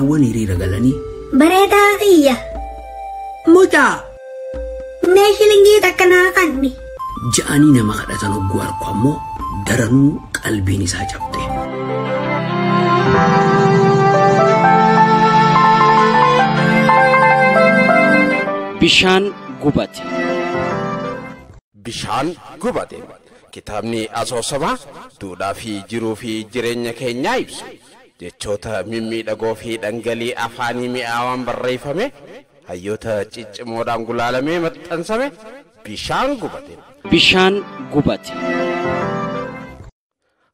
Haawwan hiriira galanii Bareedaa kiyya. Mucaa Mee shilingii takka naa kanni. Ja'anii nama kadhatan hogguu arku ammoo daranuu qalbiin isaa cabxe. Bishaan gubate. Bishaan gubate. Kitaabni asoosamaa duudhaa fi jiruu fi jireenya keenyaa ibsu. Jechoota mimmiidhagoo fi dhangalii afaanii mi'aawaan barreeffame hayyoota ciccimoodhaan gulaalamee maxxansame bishaan gubate. Bishaan gubate.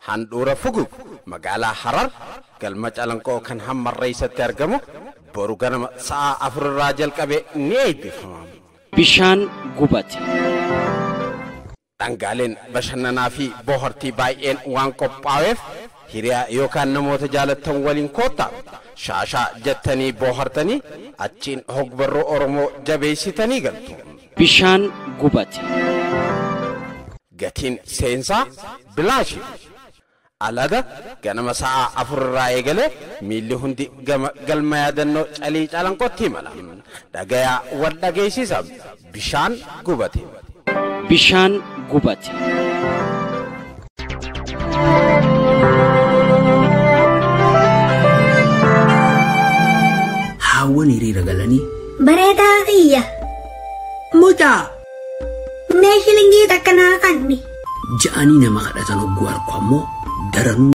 Handhuura fugug magaalaa Harar galma calanqoo kan hammarreessatti argamu boru ganama sa'a 4 irraa jalqabe ni eebbifama. Bishaan gubate. Dhangaaleen bashannanaa fi bohaartii baay'een waan qophaa'eef hiriyaa yookaan namoota jaalattan waliin koottaa shaashaa jettanii bohaartanii achiin hogbarruu Oromoo jabeessitanii galtu. Bishaan gubate. Gatiin seensaa bilaashi. Alada ganama sa'a 4 irraa eegalee miilli hundi gama galma yaadannoo calii calanqootti imala. Dhagayaa wal dhageessisa. Bishaan gubate. Bishaan gubate. Haawwan hiriira galanii Bareedaa kiyya. Mucaa Mee shilingii takka naa kanni. Ja'anii nama kadhatan hogguu arku ammoo daranuu